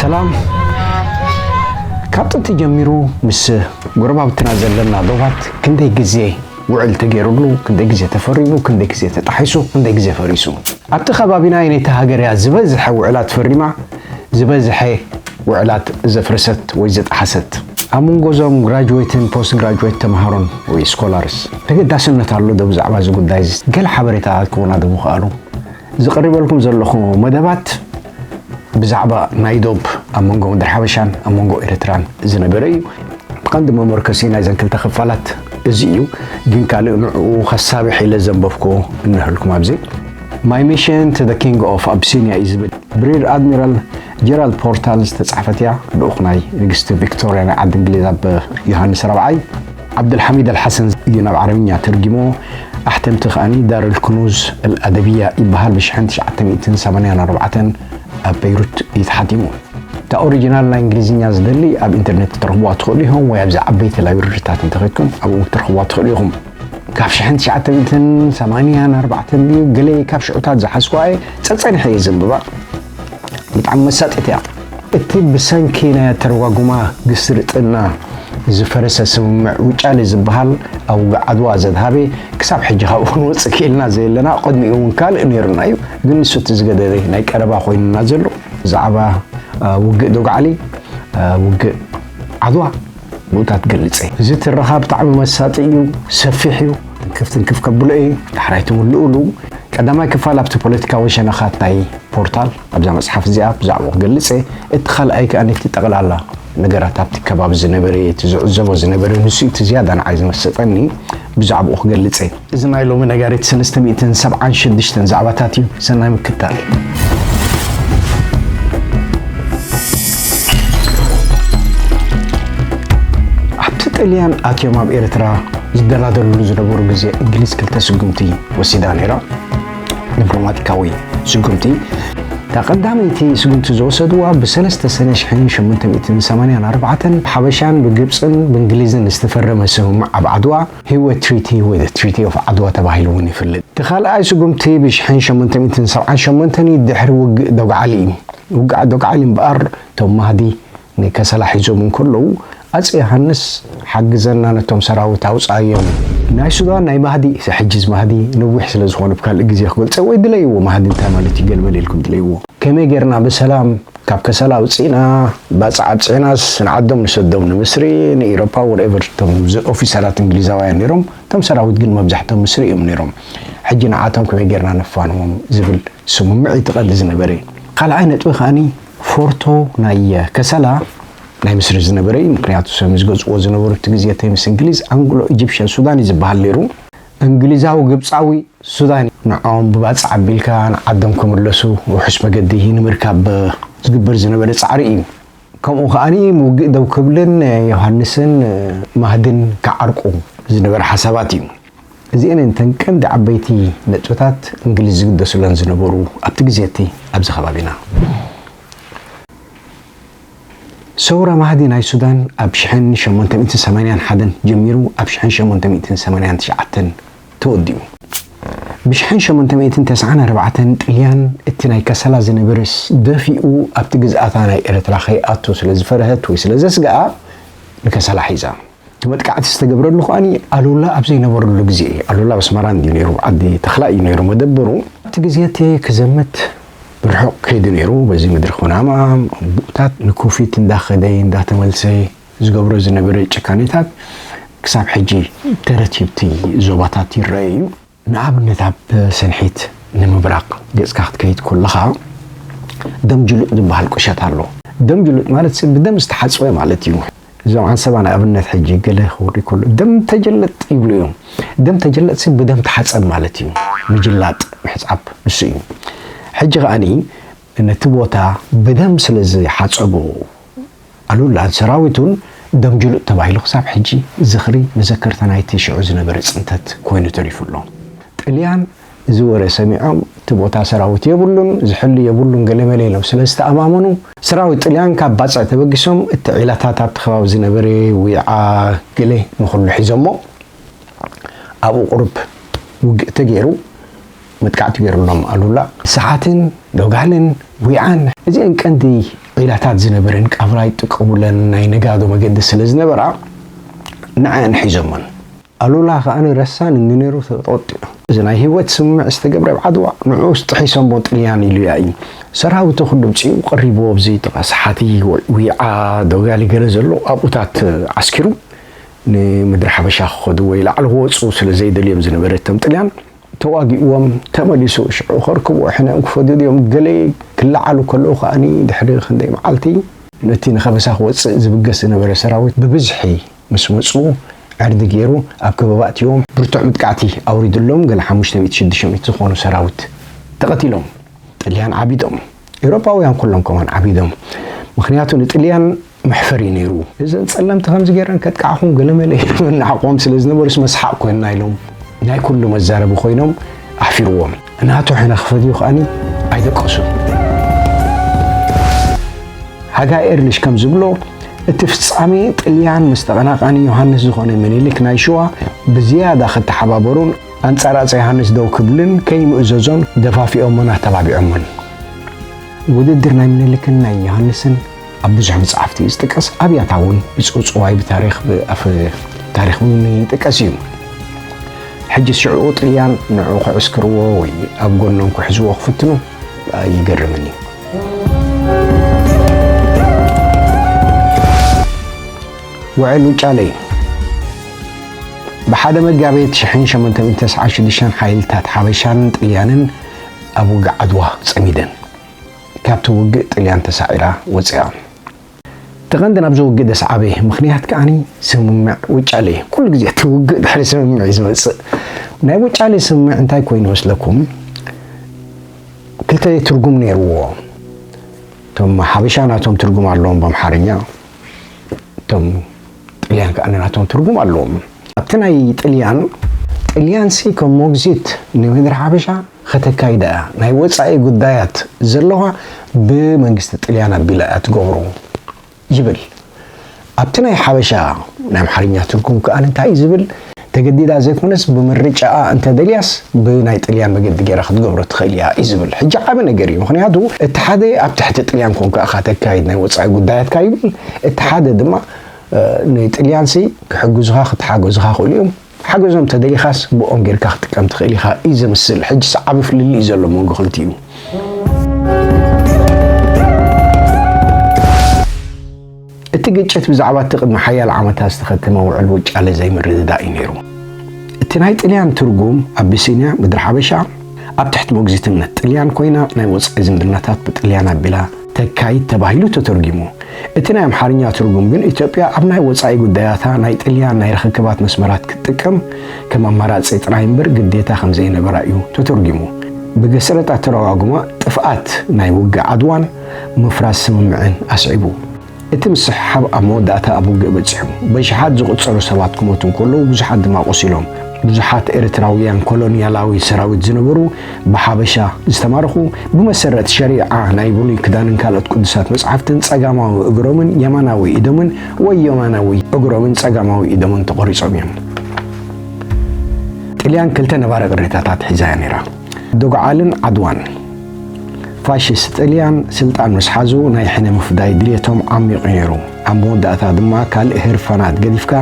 ሰላም። ካብ ጥንቲ ጀሚሩ ምስ ጎረባብትና ዘለና ዶባት ክንደይ ግዜ ውዕል ተገይሩሉ፣ ክንደይ ግዜ ተፈሪሙ፣ ክንደይ ግዜ ተጣሒሱ፣ ክንደይ ግዜ ፈሪሱ። ኣብቲ ከባቢና፣ ነታ ሃገር እያ ዝበዝሐ ውዕላት ፈሪማ፣ ዝበዝሐ ውዕላት ዘፍረሰት ወይ ዘጠሓሰት። ኣብ መንጎ እዞም ግራጅዌትን ፖስት ግራጅዌት ተምሃሮን ወይ ስኮላርስ ተገዳስነት ኣሎ ዶ ብዛዕባ እዚ ጉዳይ እዚ? ገለ ሓበሬታ ክህቡና ዶ ምኽኣሉ? ዝቕርበልኩም ዘለኹ መደባት ብዛዕባ ናይ ዶብ ኣብ መንጎ ምድሪ ሓበሻን ኣብ መንጎ ኤርትራን ዝነበረ እዩ። ብቐንዲ መመርከሲ ናይዘን ክልተ ክፋላት እዚ እዩ። ግን ካልእ ንዕኡ ከሳብሕ ኢለ ዘንበብኩዎ እነሀልኩም ኣብዚ። My Mission to the King of Abyssinia እዩ ዝብል ብሪር ኣድሚራል ጀራልድ ፖርታል ዝተጻሕፈት እያ። ልኡኽ ናይ ንግስቲ ቪክቶርያ ናይ ዓዲ እንግሊዝ ኣብ ዮሃንስ ራብዓይ ዓብደልሓሚድ ኣልሓሰን እዩ ናብ ዓረብኛ ተርጊሞ። ኣሕተምቲ ከኣኒ ዳር ኣልኩኑዝ ኣልኣደብያ ይበሃል። ብ ሽሕን ትሽዓተ ሚእትን ሰማንያን ኣርባዕተን ኣብ በይሩት እዩ ተሓቲሙ። እታ ኦሪጂናል ናይ እንግሊዝኛ ዝደሊ ኣብ ኢንተርኔት ክትረኽብዋ ትኽእሉ ኢኹም፣ ወይ ኣብዚ ዓበይቲ ላይብረሪታት እንተኸድኩም ኣብኡ ክትረኽብዋ ትኽእሉ ኢኹም። ካብ ሽሕን ትሽዓተ ሚእትን ሰማንያን ኣርባዕተን ድዩ ገለ ካብ ሽዑታት ዝሓዝኩዋ እየ፣ ጸጸኒሐ እየ ዘንብባ። ብጣዕሚ መሳጢት እያ። እቲ ብሰንኪ ናይ ኣተረጓጉማ ግስርጥና ዝፈረሰ ስምምዕ ውጫሌ ዝበሃል ኣብ ውግእ ዓድዋ ዘድሃበ፣ ክሳብ ሕጂ ካብኡ ክንወጽእ ክኢልና ዘየለና፣ ቅድሚኡ እውን ካልእ ነይሩና እዩ። ግን ንሱ እቲ ዝገደደ ናይ ቀረባ ኮይኑና ዘሎ ብዛዕባ፣ አ፣ ውግእ ዶግዓሊ፣ አ፣ ውግእ ዓድዋ ብኡታ ትገልጸ። እዚ ትረኻ ብጣዕሚ መሳጢ እዩ፣ ሰፊሕ እዩ። ትንክፍ ትንክፍ ከብሎ እየ፣ ዳሕራይ ትምልኡሉ። ቀዳማይ ክፋል ኣብቲ ፖለቲካዊ ሸነኻት ናይ ፖርታል ኣብዛ መጽሓፍ እዚኣ ብዛዕባኡ ክገልጽ እየ። እቲ ካልኣይ ከኣ ነቲ ጠቕላላ ነገራት ኣብቲ ከባቢ ዝነበረ፣ እቲ ዝዕዘቦ ዝነበረ፣ ንሱ እቲ ዝያዳ ንዓይ ዝመሰጠኒ፣ ብዛዕባኡ ክገልጽ እየ። እዚ ናይ ሎሚ ነጋሪት ሰለስተ ሚእትን ሰብዓን ሽዱሽተን ዛዕባታት እዩ። ሰናይ ምክታል። ኣብቲ ጥልያን ኣትዮም ኣብ ኤርትራ ዝደላደልሉ ዝነበሩ ግዜ፣ እንግሊዝ ክልተ ስጉምቲ ወሲዳ ነይራ። ዲፕሎማቲካዊ ስጉምቲ። እታ ቀዳመይቲ ስጉምቲ ዝወሰድዋ፣ ብ ሰለስተ ሰነ ሽሕን ሸሞንተ ሚእትን ሰማንያን ኣርባዕተን ብሓበሻን ብግብጽን ብእንግሊዝን ዝተፈረመ ስምምዕ ኣብ ዓድዋ፣ ህይወት ትሪቲ ወይ ትሪቲ ኦፍ ዓድዋ ተባሂሉ እውን ይፍለጥ። እቲ ካልኣይ ስጉምቲ ብ ሽሕን ሸሞንተ ሚእትን ሰብዓን ሸሞንተን እዩ፣ ድሕሪ ውግእ ዶግዓሊ እዩ። ውግእ ዶግዓሊ እምበኣር፣ እቶም ማህዲ ንከሰላ ሒዞም እንከለዉ፣ ኣጼ ዮሃንስ፣ ሓግዘና፣ ነቶም ሰራዊት ኣውጽኣዮም። ናይ ሱዳን ናይ ማህዲ፣ ሕጂስ ማህዲ ነዊሕ ስለ ዝኾነ ብካልእ ግዜ ክገልጸ፣ ወይ ድለይዎ፣ ማህዲ እንታይ ማለት እዩ፣ ገልበል ኢልኩም ድለይዎ። ከመይ ጌርና ብሰላም ካብ ከሰላ ኣውጺእና፣ ባጽዕ ኣብጺዕናስ ንዓዶም ንሰዶም፣ ንምስሪ፣ ንኢሮፓ፣ ወርኤቨር፣ እቶም ዝ-፣ ኦፊሰራት እንግሊዛውያን ነይሮም፣ እቶም ሰራዊት ግን መብዛሕቶም ምስሪ እዮም ነይሮም። ሕጂ ንዓቶም ከመይ ጌርና ነፋንዎም ዝብል ስምምዕ እዩ እቲ ቀንዲ ዝነበረ። ካልኣይ ነጥቢ ከኣኒ ፎርቶ ናይ ከሰላ ናይ ምስሪ ዝነበረ እዩ። ምኽንያቱ ሰብ ዝገዝእዎ ዝነበሩ እቲ ግዜ እቲ ምስ እንግሊዝ ኣንግሎ ኢጂፕሽን ሱዳን እዩ ዝበሃል ነይሩ። እንግሊዛዊ ግብጻዊ ሱዳን ንዖም ብባጽዕ ኣቢልካ ንዓዶም ክምለሱ ውሑስ መገዲ ንምርካብ ዝግበር ዝነበረ ጻዕሪ እዩ። ከምኡ ከኣኒ ምውግእ ደው ክብልን ዮሃንስን ማህድን ክዓርቁ ዝነበረ ሓሳባት እዩ። እዚአን እተን ቀንዲ ዓበይቲ ነጥብታት እንግሊዝ ዝግደሱለን ዝነበሩ ኣብቲ ግዜ እቲ ኣብዚ ከባቢና። ሰውራ ማህዲ ናይ ሱዳን ኣብ ሽሕን ሸሞንተ ሚእትን ሰማንያን ሓደን ጀሚሩ ኣብ ሽሕን ሸሞንተ ሚእትን ሰማንያን ትሽዓተን ተወዲኡ። ብ ሽሕን ሸሞንተ ሚእትን ተስዓን ኣርባዕተን ጥልያን እቲ ናይ ከሰላ ዝነበረስ ደፊኡ ኣብቲ ግዝኣታ ናይ ኤርትራ ከይኣቱ ስለ ዝፈርሀት ወይ ስለ ዘስግኣ ንከሰላ ሒዛ። እቲ መጥቃዕቲ ዝተገብረሉ ከኣኒ ኣሉላ ኣብ ዘይነበረሉ ግዜ እዩ። ኣሉላ ኣብ ኣስመራ እንድዩ ነይሩ፣ ዓዲ ተኽላ እዩ ነይሩ መደበሩ። ኣብቲ ግዜ እቲ ክዘምት ብርሑቕ ከይዱ ነይሩ። በዚ ምድሪ ኩናማ፣ ብኡታት ንኩፊት እንዳኸደ እንዳተመልሰ ዝገብሮ ዝነበረ ጭካኔታት ክሳብ ሕጂ ተረት ሂብቲ ዞባታት ይረአ እዩ። ንኣብነት ኣብ ሰንሒት ንምብራቕ ገጽካ ክትከይድ ከለኻ ደም ጅሉጥ ዝበሃል ቁሸት ኣሎ። ደም ጅሉጥ ማለት ብደም ዝተሓጽበ ማለት እዩ። እዞም ዓንሰባ ንኣብነት ሕጂ ገለ ክወሪ ከሎ ደም ተጀለጥ ይብሉ እዮም። ደም ተጀለጥሲ ብደም ተሓጸብ ማለት እዩ። ምጅላጥ ምሕጻብ ንሱ እዩ። ሕጂ ከኣኒ ነቲ ቦታ ብደም ስለ ዝሓጸቦ ኣሉላን ሰራዊቱን ደም ጅሉጥ ተባሂሉ ክሳብ ሕጂ ዝኽሪ መዘከርታ ናይቲ ሽዑ ዝነበረ ጽንተት ኮይኑ ተሪፉ ኣሎ። ጥልያን እዚ ወረ ሰሚዖም እቲ ቦታ ሰራዊት የብሉን፣ ዝሕሉ የብሉን፣ ገለመለ ኢሎም ስለ ዝተኣማመኑ ሰራዊት ጥልያን ካብ ባጽዕ ተበጊሶም እቲ ዒላታት ኣብቲ ከባቢ ዝነበረ ዊዓ ገለ ንኹሉ ሒዞሞ ኣብኡ ቁሩብ ውግእ ተገይሩ መጥቃዕቲ ገይሩሎም ኣሉላ። ሰሓትን ዶጋልን ዊዓን እዚአን ቀንዲ ኢላታት ዝነበረን ቃብራ ይጥቀሙለን ናይ ነጋዶ መገዲ ስለ ዝነበራ ንዐን ሒዞመን። ኣሉላ ከኣ ረሳን እንዲ ነይሩ ተቆጢዑ። እዚ ናይ ህይወት ስምምዕ ዝተገብረ ኣብ ዓድዋ ንዕኡ ጥሒሶሞ ጥልያን ኢሉያ እዩ። ሰራዊቱ ኩሉ ምጺኡ ቀሪብዎ ኣብዚ ጥቓ ሰሓቲ፣ ዊዓ፣ ዶጋሊ ገለ ዘሎ ኣብኡታት ዓስኪሩ ንምድሪ ሓበሻ ክኸዱ ወይ ላዕሊ ክወጹ ስለ ዘይደልዮም ዝነበረ እቶም ጥልያን ተዋጊእዎም ተመሊሱ ሽዑ ከርክብዎ ሕነኦም ክፈድዩ ድዮም ገለ ክለዓሉ ከለዉ ከኣኒ ድሕሪ ክንደይ መዓልቲ ነቲ ንኸበሳ ክወጽእ ዝብገስ ዝነበረ ሰራዊት ብብዝሒ ምስ መጹ ዕርዲ ገይሩ ኣብ ከበባ ኣእትይዎም ብርቱዕ መጥቃዕቲ ኣውሪድሎም ገለ ሓሙሽተ ሚእቲ ሽዱሽተ ሚእቲ ዝኾኑ ሰራዊት ተቐቲሎም። ጥልያን ዓቢዶም። ኤውሮጳውያን ኩሎም ከማን ዓቢዶም። ምኽንያቱ ንጥልያን መሕፈሪ ነይሩ። እዘን ጸለምቲ ከምዚ ገይረን ከጥቃዕኹም ገለመለ ኢሎም እናሓቕዎም ስለ ዝነበሩስ መስሓቕ ኮይንና ኢሎም ናይ ኩሉ መዛረቢ ኮይኖም ኣሕፊርዎም። ናቱ ሕነ ክፈድዩ ከኣኒ ኣይደቀሱን። ሃጋይ ኤርሊሽ ከም ዝብሎ እቲ ፍጻሜ ጥልያን ምስ ተቐናቓኒ ዮሃንስ ዝኾነ ምኒልክ ናይ ሽዋ ብዝያዳ ክተሓባበሩን ኣንጻር ኣጸ ዮሃንስ ደው ክብልን ከይምእዘዞን ደፋፊኦሞን ኣተባቢዖሞን። ውድድር ናይ ምኒልክን ናይ ዮሃንስን ኣብ ብዙሕ መጻሕፍቲ እዩ ዝጥቀስ፣ ኣብ ያታ እውን ብጽውጽዋይ ብታሪኽ ብኣፈ ታሪኽ እውን ይጥቀስ እዩ። ሕጂ ሽዕኡ ጥልያን ንዑ ክዕስክርዎ ወይ ኣብ ጎኖም ክሕዝዎ ክፍትኑ ኣይገርምን እዩ። ውዕል ውጫሌ ብሓደ መጋቢት ሽሕን ሸሞንተ ሚእትን ተስዓን ሽዱሽተን ሓይልታት ሓበሻን ጥልያንን ኣብ ውግእ ዓድዋ ጸሚደን። ካብቲ ውግእ ጥልያን ተሳዒራ ወጺኣ። እቲ ቀንዲ ናብዚ ውግእ ደስዓበ ምኽንያት ከኣኒ ስምምዕ ውጫሌ። ኩሉ ግዜ እቲ ውግእ ድሕሪ ስምምዕ እዩ ዝመጽእ። ናይ ውጫሌ ስምምዕ እንታይ ኮይኑ መስለኩም? ክልተ ትርጉም ነይርዎ። እቶም ሓበሻ ናቶም ትርጉም ኣለዎም ብኣምሓርኛ፣ እቶም ጥልያን ከኣ ናቶም ትርጉም ኣለዎም። ኣብቲ ናይ ጥልያን፣ ጥልያንሲ ከም ሞግዚት ንምድሪ ሓበሻ ከተካይዳ እያ። ናይ ወጻኢ ጉዳያት ዘለዋ ብመንግስቲ ጥልያን ኣቢላ እያ ትገብሮ ይብል። ኣብቲ ናይ ሓበሻ ናይ ኣምሓርኛ ትርጉም ከኣ እንታይ እዩ ዝብል? ተገዲዳ ዘይኮነስ ብምርጫኣ እንተደልያስ ብናይ ጥልያን መገዲ ገይራ ክትገብሮ ትኽእል እያ እዩ ዝብል። ሕጂ ዓቢ ነገር እዩ። ምኽንያቱ እቲ ሓደ ኣብ ትሕቲ ጥልያን ኮንካ ኢኻ ተካይድ ናይ ወጻኢ ጉዳያትካ ይብል። እቲ ሓደ ድማ፣ እ፣ ንጥልያንሲ ክሕግዙኻ፣ ክትሓገዙኻ ክእሉ እዮም። ሓገዞም ተደሊኻስ ብኦም ጌርካ ክትጥቀም ትኽእል ኢኻ እዩ ዝምስል። ሕጂስ ዓቢ ፍልልይ እዩ ዘሎ መንጎ ክልቲኡ። እቲ ግጭት ብዛዕባ እቲ ቅድሚ ሓያሎ ዓመታት ዝተኸተመ ውዕል ውጫሌ ዘይምርድዳእ እዩ ነይሩ። እቲ ናይ ጥልያን ትርጉም ኣቢሲንያ፣ ምድሪ ሓበሻ፣ ኣብ ትሕቲ ሞግዚትነት ጥልያን ኮይና ናይ ወጻኢ ዝምድናታት ብጥልያን ኣቢላ ተካይድ ተባሂሉ ተተርጒሙ። እቲ ናይ ኣምሓርኛ ትርጉም ግን ኢትዮጵያ ኣብ ናይ ወጻኢ ጉዳያታ ናይ ጥልያን ናይ ርኽክባት መስመራት ክትጥቀም ከም ኣማራጺ ጥራይ እምበር ግዴታ ከም ዘይነበራ እዩ ተተርጒሙ። ብገስረጥ ኣተረጓጉማ ጥፍኣት ናይ ውግእ ዓድዋን ምፍራስ ስምምዕን ኣስዒቡ። እቲ ምስሕሓብ ኣብ መወዳእታ ኣብ ውግእ በጺሑ፣ በሽሓት ዝቑጸሩ ሰባት ክሞቱ እንከለዉ፣ ብዙሓት ድማ ቆሲሎም። ብዙሓት ኤርትራውያን ኮሎንያላዊ ሰራዊት ዝነበሩ ብሓበሻ ዝተማረኹ፣ ብመሰረት ሸሪዓ ናይ ብሉይ ክዳንን ካልኦት ቅዱሳት መጻሕፍትን ጸጋማዊ እግሮምን የማናዊ ኢዶምን ወይ የማናዊ እግሮምን ጸጋማዊ ኢዶምን ተቖሪጾም እዮም። ጥልያን ክልተ ነባሪ ቅሬታታት ሒዛ እያ ነይራ። ዶግዓልን ዓድዋን። ፋሽስት ጥልያን ስልጣን ምስ ሓዙ ናይ ሕነ ምፍዳይ ድልየቶም ዓሚቑ ነይሩ። ኣብ መወዳእታ ድማ ካልእ ህርፋናት ገዲፍካ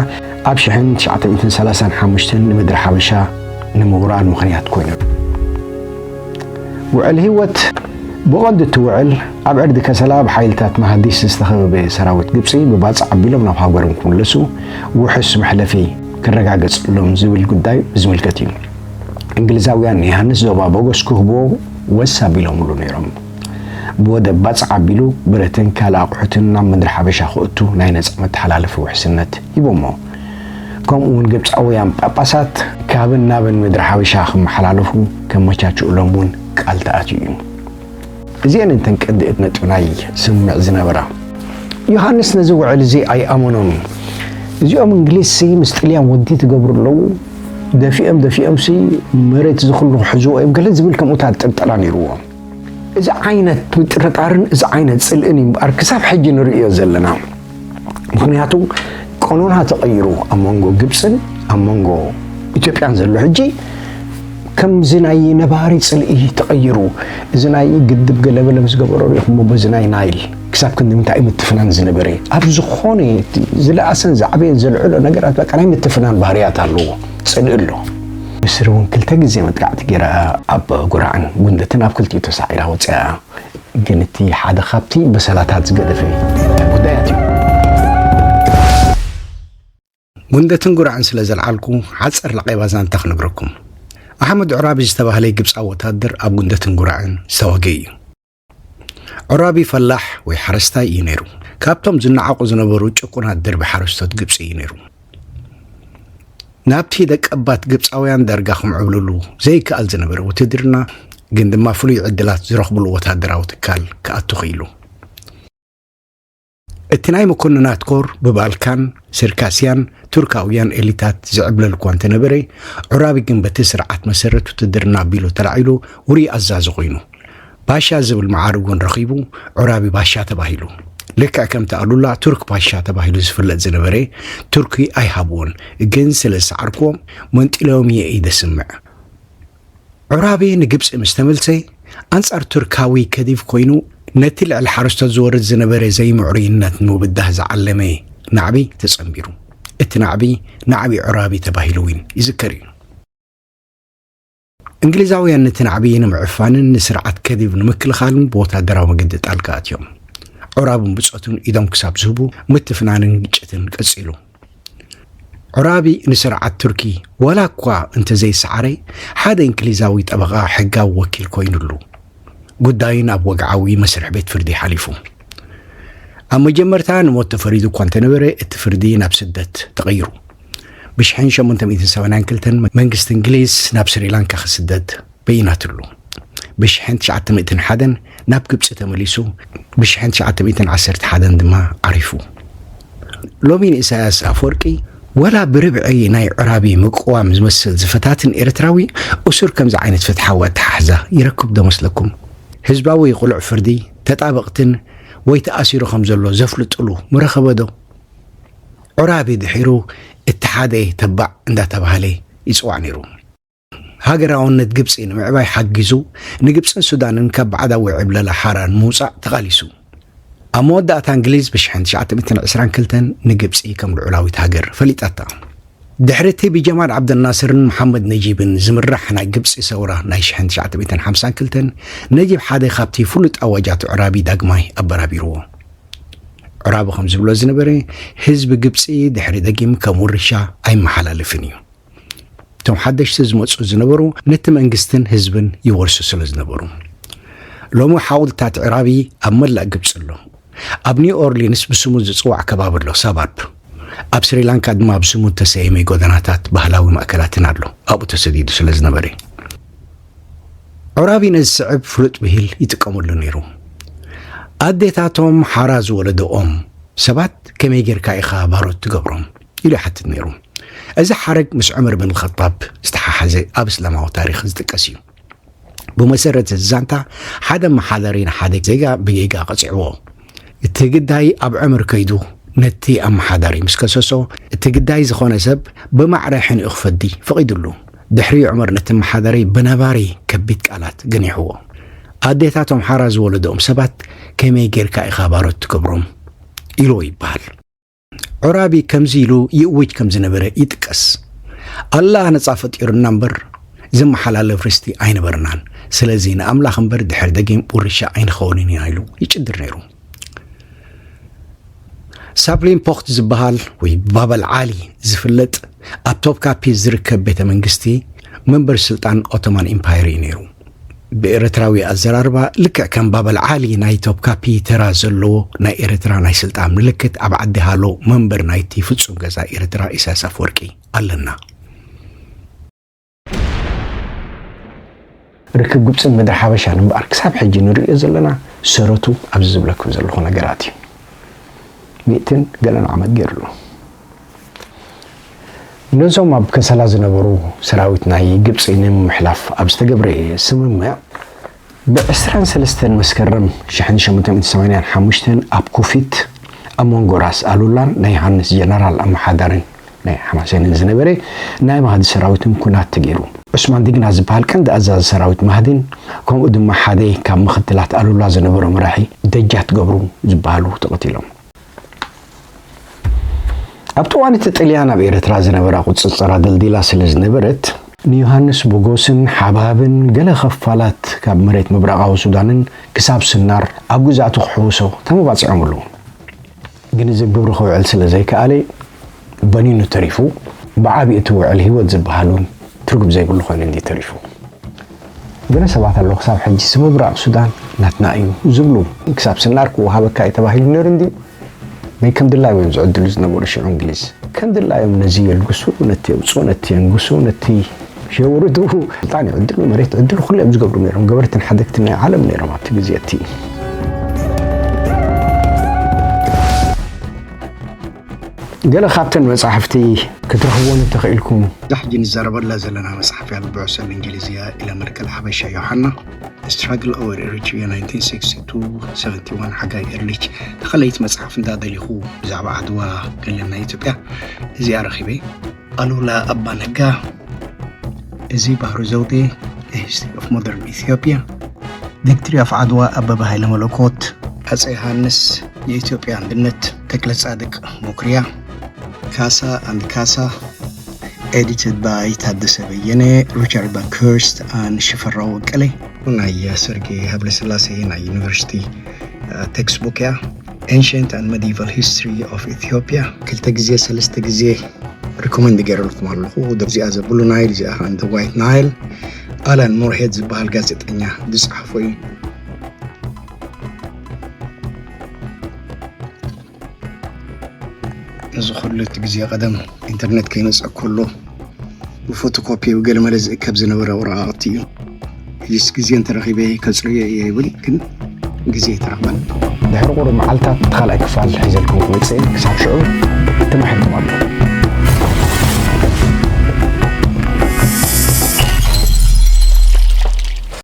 ኣብ ሽሕን ትሽዓተ ሚእትን ሰላሳን ሓሙሽተን ንምድሪ ሓበሻ ንምውራር ምኽንያት ኮይኑ። ውዕል ህይወት። ብቐንዱ እቲ ውዕል ኣብ ዕርዲ ከሰላ ብሓይልታት ማሃዲስ ዝተኸበበ ሰራዊት ግብጺ ብባጽዕ ኣቢሎም ናብ ሃገሮም ክምለሱ ውሑስ መሕለፊ ክረጋገጸሎም ዝብል ጉዳይ ዝምልከት እዩ። እንግሊዛውያን ንዮሃንስ ዞባ ቦጎስ ክህብዎ ወስ ኣቢሎምሉ ነይሮም። ብወደብ ባጽዕ ኣቢሉ ብረትን ካልእ ኣቑሑትን ናብ ምድሪ ሓበሻ ክእቱ ናይ ነጻ መተሓላለፊ ውሕስነት ሂቦሞ። ከምኡ እውን ግብጻውያን ጳጳሳት ካብን ናብን ምድሪ ሓበሻ ክመሓላለፉ ከመቻችኡሎም እውን ቃል ተኣትዩ እዩ። እዚአን እንተን ቀንዲ ነጥቢ ናይ ስምምዕ ዝነበራ። ዮሃንስ ነዚ ውዕል እዚ ኣይኣመኖን። እዚኦም እንግሊዝሲ ምስ ጥልያን ወዲ ትገብሩ ኣለዉ፣ ደፊኦም ደፊኦምሲ መሬት እዚ ኩሉ ክሕዝዎ እዮም ገለ ዝብል ከምኡታት ጥርጠራ ነይርዎ። እዚ ዓይነት ምጥርጣርን እዚ ዓይነት ጽልእን እዩ እምበኣር ክሳብ ሕጂ ንርእዮ ዘለና። ምኽንያቱ ቀኖና ተቐይሩ ኣብ መንጎ ግብጽን ኣብ መንጎ ኢትዮጵያን ዘሎ ሕጂ ከምዚ ናይ ነባሪ ጽልኢ ተቐይሩ፣ እዚ ናይ ግድብ ገለበለ ምስ ገበሮ ርኢኹሞ በዚ ናይ ናይል ክሳብ ክንዲ ምንታይ እዩ ምትፍናን ዝነበረ? ኣብ ዝኾነ እቲ ዝለኣሰን ዝዓበየን ዘልዕሎ ነገራት በቃ ናይ ምትፍናን ባህርያት ኣለዎ። ጽልኢ ኣሎ። ምስሪ እውን ክልተ ግዜ መጥቃዕቲ ገይራ ኣብ ጉራዕን ጉንደትን ኣብ ክልቲኡ ተሳዒራ ወፂኣ። ግን እቲ ሓደ ካብቲ በሰላታት ዝገደፈ ጉዳያት እዩ። ጉንደትን ጉራዕን ስለ ዘልዓልኩ ሓፀር ላቄባ ዛንታ ክነግረኩም። ኣሕመድ ዑራቢ ዝተባህለ ግብፃዊ ወታደር ኣብ ጉንደትን ጉራዕን ዝተዋገ እዩ። ዑራቢ ፈላሕ ወይ ሓረስታይ እዩ ነይሩ። ካብቶም ዝነዓቑ ዝነበሩ ጭቁናት ደርቢ ሓረስቶት ግብፂ እዩ ነይሩ። ናብቲ ደቀባት ግብፃውያን ዳርጋ ክምዕብልሉ ዘይከኣል ዝነበረ ውትድርና ግን ድማ ፍሉይ ዕድላት ዝረኽብሉ ወታደራዊ ትካል ክኣቱ ክኢሉ። እቲ ናይ መኮንናት ኮር ብባልካን፣ ሲርካስያን፣ ቱርካውያን ኤሊታት ዝዕብለል እኳ እንተነበረ፣ ዑራቢ ግን በቲ ስርዓት መሰረት ውትድርና ኣቢሉ ተላዒሉ ውሩይ ኣዛዚ ኮይኑ። ባሻ ዝብል መዓርግ እውን ረኺቡ ዑራቢ ባሻ ተባሂሉ። ልክዕ ከምቲ ኣሉላ ቱርክ ፓሻ ተባሂሉ ዝፍለጥ ዝነበረ ቱርኪ ኣይሃብዎን፣ ግን ስለ ዝሰዓርክዎም መንጢለዮም እየ እዩ ዘስምዕ። ዑራቢ ንግብፂ ምስ ተመልሰ ኣንፃር ቱርካዊ ከዲፍ ኮይኑ ነቲ ልዕሊ ሓረስቶት ዝወርድ ዝነበረ ዘይምዕሩይነት ንምብዳህ ዝዓለመ ናዕቢ ተፀንቢሩ። እቲ ናዕቢ ናዕቢ ዑራቢ ተባሂሉ እውን ይዝከር እዩ። እንግሊዛውያን ነቲ ናዕቢ ንምዕፋንን ንስርዓት ከዲቭ ንምክልኻልን ብወታደራዊ መገዲ ጣልቃ ኣትዮም። ዑራብን ብጾቱን ኢዶም ክሳብ ዝህቡ ምትፍናንን ግጭትን ቀጺሉ። ዑራቢ ንስርዓት ቱርኪ ዋላ እኳ እንተዘይሰዓረ፣ ሓደ እንግሊዛዊ ጠበቓ ሕጋዊ ወኪል ኮይኑሉ። ጉዳዩ ናብ ወግዓዊ መስርሕ ቤት ፍርዲ ሓሊፉ። ኣብ መጀመርታ ንሞት ተፈሪዱ እኳ እንተነበረ፣ እቲ ፍርዲ ናብ ስደት ተቐይሩ። ብሽሕን ሸሞንተ ሚእትን ሰማንያን ክልተን መንግስቲ እንግሊዝ ናብ ስሪላንካ ክስደድ በይናትሉ። ብሽሕን ትሽዓተ ሚእትን ሓደን ናብ ግብጺ ተመሊሱ፣ ብሽሕን ትሽዓተ ሚእትን ዓሰርተ ሓደን ድማ ዓሪፉ። ሎሚ ንኢሳያስ ኣፈወርቂ ወላ ብርብዒ ናይ ዕራቢ ምቅዋም ዝመስል ዝፈታትን ኤርትራዊ እሱር ከምዚ ዓይነት ፍትሓዊ ኣተሓሕዛ ይረክብ ዶ መስለኩም? ህዝባዊ ቅሉዕ ፍርዲ፣ ተጣበቕትን ወይ ተኣሲሩ ከም ዘሎ ዘፍልጥሉ ምረኸበ ዶ? ዑራቢ ድሒሩ እቲ ሓደ ተባዕ እንዳተባሃለ ይጽዋዕ ነይሩ። ሃገራውነት ግብጺ ንምዕባይ ሓጊዙ፣ ንግብጽን ሱዳንን ካብ ባዕዳዊ ዕብለላ ሓራ ንምውጻእ ተቓሊሱ። ኣብ መወዳእታ እንግሊዝ ብሽሕን ትሽዓተ ሚእትን ዕስራን ክልተን ንግብጺ ከም ልዑላዊት ሃገር ፈሊጣታ። ድሕሪ እቲ ብጀማል ዓብደልናስርን መሓመድ ነጂብን ዝምራሕ ናይ ግብጺ ሰውራ ናይ ሽሕን ትሽዓተ ሚእትን ሓምሳን ክልተን፣ ነጂብ ሓደ ካብቲ ፍሉጥ ኣዋጃት ዑራቢ ዳግማይ ኣበራቢርዎ። ዑራቢ ከም ዝብሎ ዝነበረ፣ ህዝቢ ግብጺ ድሕሪ ደጊም ከም ውርሻ ኣይመሓላለፍን እዩ። እቶም ሓደሽቲ ዝመጹ ዝነበሩ ነቲ መንግስትን ህዝብን ይወርሱ ስለ ዝነበሩ። ሎሚ ሓውልታት ዕራቢ ኣብ መላእ ግብጺ ኣሎ። ኣብ ኒው ኦርሊንስ ብስሙ ዝጽዋዕ ከባቢ ኣሎ፣ ሳባርብ። ኣብ ስሪላንካ ድማ ብስሙ እተሰየመ ጎደናታት ባህላዊ ማእከላትን ኣሎ፣ ኣብኡ ተሰዲዱ ስለ ዝነበረ። ዑራቢ ነዚ ዝስዕብ ፍሉጥ ብሂል ይጥቀመሉ ነይሩ። ኣዴታቶም ሓራ ዝወለደኦም ሰባት ከመይ ጌርካ ኢኻ ባሮት ትገብሮም? ኢሉ ይሓትት ነይሩ። እዚ ሓረግ ምስ ዑመር ብን ኸጣብ ዝተሓሓዘ ኣብ እስላማዊ ታሪኽ ዝጥቀስ እዩ። ብመሰረት እዚ ዛንታ፣ ሓደ ኣመሓዳሪ ንሓደ ዜጋ ብጌጋ ቀጺዕዎ። እቲ ግዳይ ኣብ ዑመር ከይዱ ነቲ ኣመሓዳሪ ምስ ከሰሶ፣ እቲ ግዳይ ዝኾነ ሰብ ብማዕረ ሕኒኡ ክፈዲ ፈቒዱሉ። ድሕሪ ዑመር ነቲ ኣመሓዳሪ ብነባሪ ከቢድ ቃላት ገኒሕዎ። ኣዴታቶም ሓራ ዝወለደኦም ሰባት ከመይ ጌርካ ኢኻ ባሮት ትገብሮም? ኢልዎ ይበሃል። ዑራቢ ከምዚ ኢሉ ይእውጅ ከም ዝነበረ ይጥቀስ። ኣላህ ነጻ ፈጢሩና እምበር፣ ዝመሓላለፍ ርስቲ ኣይነበርናን። ስለዚ ንኣምላኽ እምበር ድሕሪ ደጊም ውርሻ ኣይንኸውንን ኢና ኢሉ ይጭድር ነይሩ። ሳፕሊን ፖኽት ዝበሃል ወይ ባበል ዓሊ ዝፍለጥ ኣብ ቶፕካፒ ዝርከብ ቤተ መንግስቲ መንበር ስልጣን ኦቶማን ኢምፓየር እዩ ነይሩ። ብኤርትራዊ ኣዘራርባ፣ ልክዕ ከም ባበል ዓሊ ናይ ቶፕካፒ ተራ ዘለዎ ናይ ኤርትራ ናይ ስልጣን ምልክት ኣብ ዓዲ ሃሎ መንበር ናይቲ ፍጹም ገዛ ኤርትራ ኢሳያስ ኣፈወርቂ ኣለና። ርክብ ግብጽን ምድሪ ሓበሻን እምበኣር ክሳብ ሕጂ ንርእዮ ዘለና ሰረቱ ኣብዚ ዝብለኩም ዘለኹ ነገራት እዩ። ሚእትን ገለን ዓመት ገይሩ ኣሎ። ነዞም ኣብ ከሰላ ዝነበሩ ሰራዊት ናይ ግብጺ ንምምሕላፍ ኣብ ዝተገብረ ስምምዕ፣ ብዕስራን ሰለስተን መስከረም ሽሕን ሸሞንተ ሚእትን ሰማንያን ሓሙሽተን ኣብ ኩፊት ኣብ መንጎ ራስ ኣሉላን ናይ ዮሃንስ ጀነራል ኣመሓዳርን ናይ ሓማሴንን ዝነበረ ናይ ማህዲ ሰራዊትን ኩናት ተገይሩ። ዑስማን ዲግና ዝበሃል ቀንዲ ኣዛዚ ሰራዊት ማህዲን፣ ከምኡ ድማ ሓደ ካብ ምኽትላት ኣሉላ ዝነበሩ መራሒ ደጃት ገብሩ ዝበሃሉ ተቐቲሎም። ኣብቲ እዋን እቲ ጥልያን ኣብ ኤርትራ ዝነበራ ቁጽጽር ኣደልዲላ ስለ ዝነበረት፣ ንዮሃንስ ቦጎስን ሓብሃብን ገለ ኸፋላት ካብ መሬት ምብራቓዊ ሱዳንን ክሳብ ስናር ኣብ ግዝኣቱ ክሕውሶ ተመባጺዖም ኣለዉ። ግን እዚ ግብሪ ክውዕል ስለ ዘይከኣለ፣ በኒኑ ተሪፉ። ብዓቢ እቲ ውዕል ህይወት ዝበሃል እውን ትርጉም ዘይብሉ ኮይኑ እንዲ ተሪፉ። ገለ ሰባት ኣለዉ ክሳብ ሕጂ ስምብራቕ ሱዳን ናትና እዩ ዝብሉ። ክሳብ ስናር ክወሃበካ እዩ ተባሂሉ ነይሩ እንዲ። ናይ ከም ድላዮም እዮም ዝዕድሉ ዝነበሩ ሽዑ እንግሊዝ። ከም ድላዮም ነዚ የልግሱ፣ ነቲ የውፅኡ፣ ነቲ የንግሱ፣ ነቲ የውርዱ። ስልጣን ይዕድሉ፣ መሬት ይዕድሉ፣ ኩሉ እዮም ዝገብሩ ነይሮም። ገበርትን ሓደግትን ናይ ዓለም ነይሮም ኣብቲ ግዜ እቲ። ገለ ካብተን መጻሕፍቲ ክትረኽብዎን እንተኽኢልኩም። እዛ ሕጂ ንዛረበላ ዘለና መጽሓፍ እያ፣ ብብዑሰል እንግሊዝያ ኢላ መድከል ሓበሻ ዮሓና፣ Struggle Over Eritrea nineteen sixty-two seventy-one ሓጋይ ኤርሊች። ተኸለይቲ መጽሓፍ እንዳ ደሊኹ ብዛዕባ ዓድዋ ገለን ናይ ኢትዮጵያ እዚኣ ረኺበ። ኣሉላ ኣባ ነጋ፣ እዚ ባህሩ ዘውዴ፣ The History of Modern Ethiopia፣ Victory of ዓድዋ፣ ኣበበ ሃይለ መለኮት፣ ኣጼ ዮሃንስ፣ የኢትዮጵያ ኣንድነት፣ ተክለ ጻድቅ መኩሪያ፣ ካሳ and ካሳ፣ edited by ታደሰ በየነ፣ Richard Bakhurst and ሽፈራው በቀለ። ናይ ሰርጌ ሃብለስላሴ ናይ ዩኒቨርሲቲ ቴክስት ቡክ እያ። Ancient and Medieval History of Ethiopia ክልተ ግዜ ሰለስተ ግዜ ሪኮመንድ ገይረልኩም ኣለኹ። እዚኣ ዘ ብሉ ናይል፣ እዚኣ ከኣ the White Nile። ኣላን ሞርሄድ ዝበሃል ጋዜጠኛ ዝጸሓፎ እዩ። እዚ ኩሉ እቲ ግዜ ቀደም ኢንተርኔት ከይመጽእ ከሎ ብፎቶኮፒ ብገለ መለ ዝእከብ ዝነበረ ወረቓቕቲ እዩ። ሕጂስ ግዜ እንተረኺበ ከጽርዮ እየ ይብል፣ ግን ግዜ ኣይተረኽበን። ድሕሪ ቁሩብ መዓልታት እቲ ካልኣይ ክፋል ሒዘልኩም ክመጽእ እየ። ክሳብ ሽዑ ተማሒርኩም ኣለኹም።